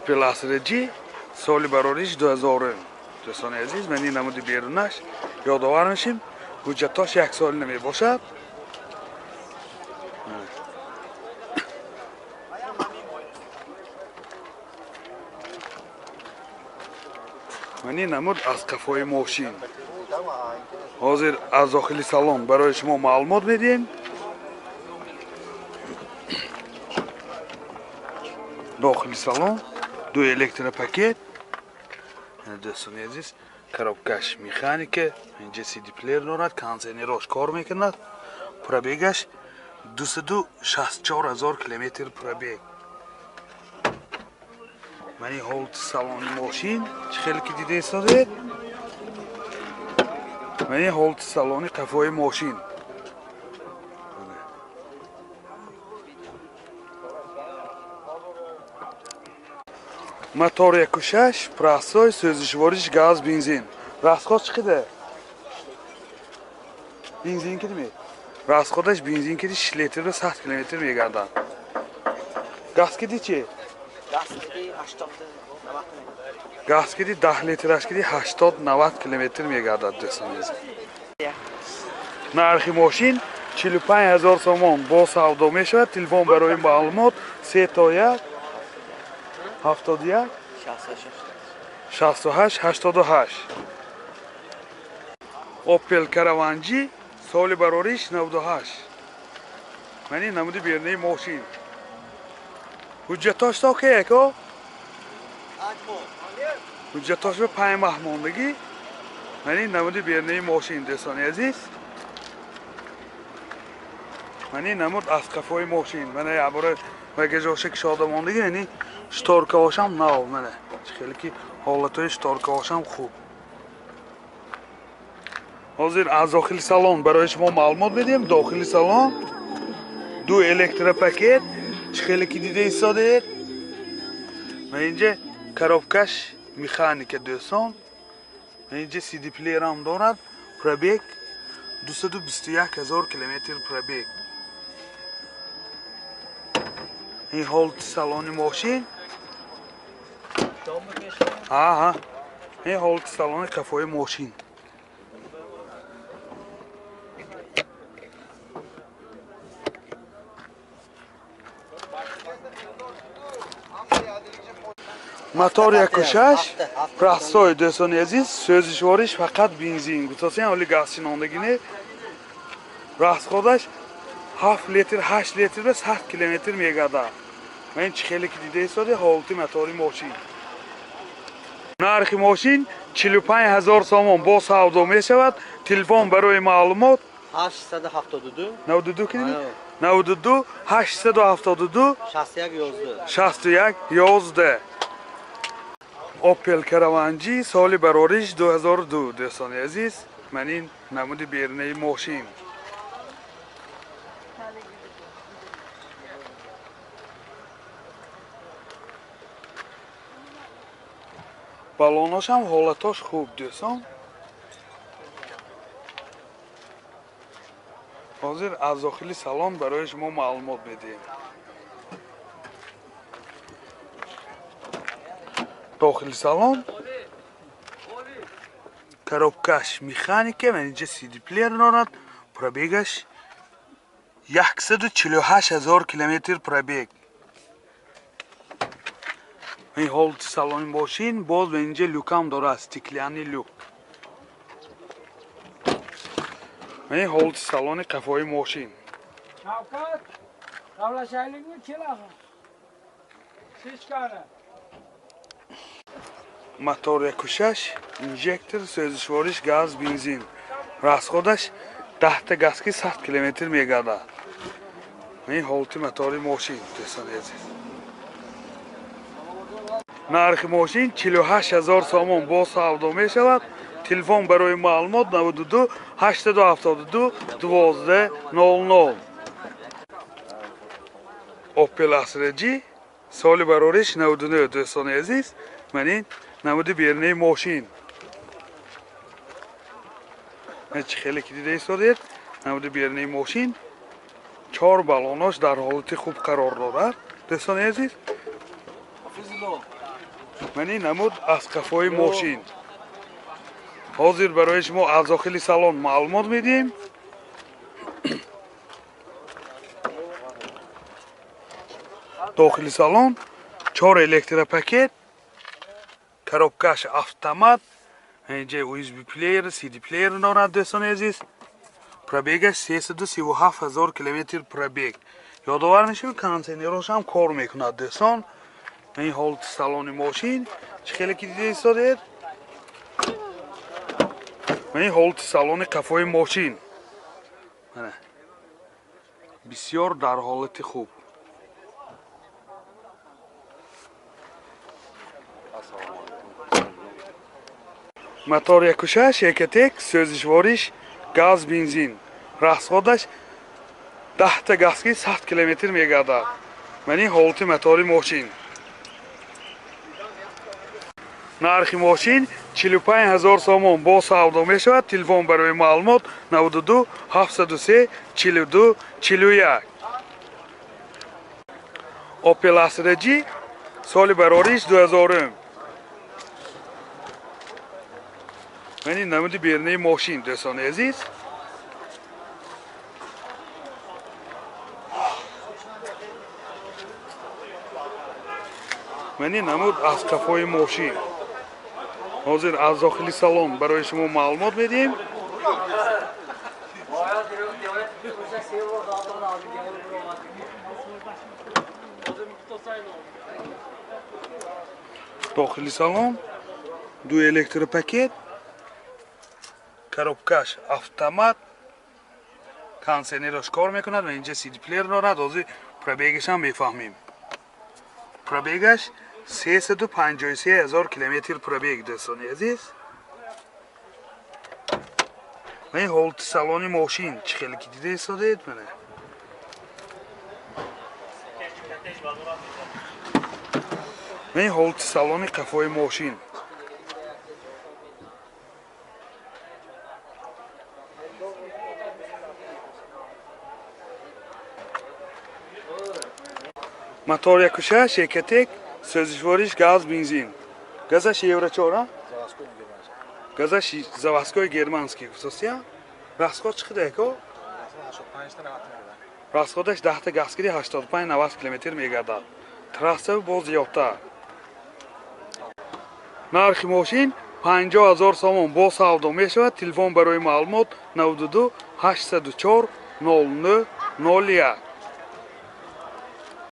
Opel Astra G соли барориш 2000. Дӯстони азиз, ман ин намуди берунаш ёдовар мешим. Ҳуҷҷатош як сол намебошад. Ман ин намуд аз қафои мошин. Ҳозир аз дохили салон барои шумо маълумот медиҳем. Дохили салон ду электропакет. Дӯстони азиз, коробкаш механика, инҷа CD плеер дорад, кондиционерош кор мекунад. Пробегаш 264 ҳазор километр пробег. Ман ин ҳолати салони мошин чӣ хеле ки дида истодед. Ман ин ҳолати салони қафои мошин. Мотор 1.6, простой, сӯзишвориш газ, бензин. Расход чӣ қадар? Бензин кидimi? Расходаш бензин киди 6 литр ва 100 километр мегардад. Газ киди чи? Газ киди 80-90. Газ киди 10 литраш киди 80-90 километр мегардад, дӯстони азиз. Нархи мошин 45 ҳазор сомон бо савдо мешавад. Телефон барои маълумот 3 1 71 68 88. Opel Caravan G соли барориш 98. Ман ин намуди берунаи мошин. Ҳуҷҷатош то ки яко? Ҳуҷҷатош ба 5 моҳ мондагӣ. Ман ин намуди берунаи мошин, дӯстони азиз. Ман ин намуд аз қафои мошин. Ман ябора багажоша кушода мондагӣ, яъне шторкаошам нав. Мана хеле ки ҳолатҳои шторкаошам хуб. Ҳозир аз дохили салон барои шумо маълумот медиҳем. Дохили салон ду электропакет чӣ хеле ки дида истодед. Ман инҷа коробкаш механика, дӯстон. Ман инҷа CD плеерам дорад. Пробег 221 ҳазор километр пробег. Ин ҳолати салони мошин. Ҳа, ин ҳолати салони қафои мошин. Мотор 1.6, простой, дӯстони азиз, сӯзишвориш фақат бензин. Гуфтосем, оли газ шинондагӣ не. Расходаш 7 литр, 8 литр ва 100 километр мегардад. Ман чӣ хеле ки дида истоди ҳолати мотори мошин. Нархи мошин 45 ҳазор сомон бо савдо мешавад. Телефон барои маълумот 872 92 кидimi? 92 872 61 11 61 11. Opel Caravan G соли барориш 2002. Дӯстони азиз, ман ин намуди берунаи мошин. Балоношам ҳолатош хуб, дӯстон. Ҳозир аз дохили салон барои шумо маълумот медиҳем. Дохили салон коробкаш механика, ман инҷа CD плеер дорад. Пробегаш 148 ҳазор километр пробег. Ин ҳолати салони мошин боз ба инҷа люкам дорад, стеклянный люк. Ин ҳолати салони қафои мошин. Шавкат, қавлашaylikmi keladi? Sechkani. Мотор 1.6, инжектор, сӯзишвориш газ, бензин. Расходаш 10 та газ ки 100 километр мегардад. Ин ҳолати мотори мошин, дӯстони азиз. Нархи мошин 48 ҳазор сомон бо савдо мешавад. Телефон барои маълумот 92 872 12 00. Opel Astra G соли барориш 99. Дӯстони азиз, ман ин намуди берунаи мошин. Ман чӣ хеле ки дида истодед, намуди берунаи мошин. 4 балонош дар ҳолати хуб қарор дорад. Дӯстони азиз, Мани намуд аз қафои мошин. Ҳозир барои шумо аз дохили салон маълумот медиҳем. Дохили салон 4 электропакет, коробкаш автомат, инҷа USB плеер, CD плеер дорад дӯстони азиз. Пробегаш 337 ҳазор километр пробег. Ёдовар мешавем, кондиционерош ҳам кор мекунад дӯстон. Ин ҳолати салони мошин чӣ хеле ки дида истодед. Ин ҳолати салони қафои мошин. Бисёр дар ҳолати хуб. Мотор 1.6 Экотек, сӯзишвориш газ бензин. Расходаш 10 та газки 100 километр мегардад. Мани ҳолати мотори мошин. Нархи мошин 45 ҳазор сомон бо савдо мешавад. Телефон барои маълумот 92 703 42 41. Opel Astra G соли барориш 2000. Мани намуди берунаи мошин дӯстони азиз. Мани намуд аз қафои мошин. Ҳозир аз дохили салон барои шумо маълумот медиҳем. Дохили салон ду электропакет, коробкаш автомат, кондиционераш кор мекунад ва инҷа CD плеер дорад. Ҳозир пробегашам мефаҳмем. Пробегаш 353 ҳазор километр пробег дӯстони азиз. Ва ин ҳолати салони мошин чӣ хеле ки дида истодед. Мана ва ин ҳолати салони қафои мошин. Мотор 1.6 Экотек, сӯзишвориш газ бензин. Газаш евро 4, газаш заводской германский хусусия. Расход чӣ қадар ко? Расходаш 10 та газ киди 85-90 километр мегардад. Трасса боз зиёдтар. Нархи мошин 50 ҳазор сомон бо савдо мешавад. Телефон барои маълумот 92 804 09 01.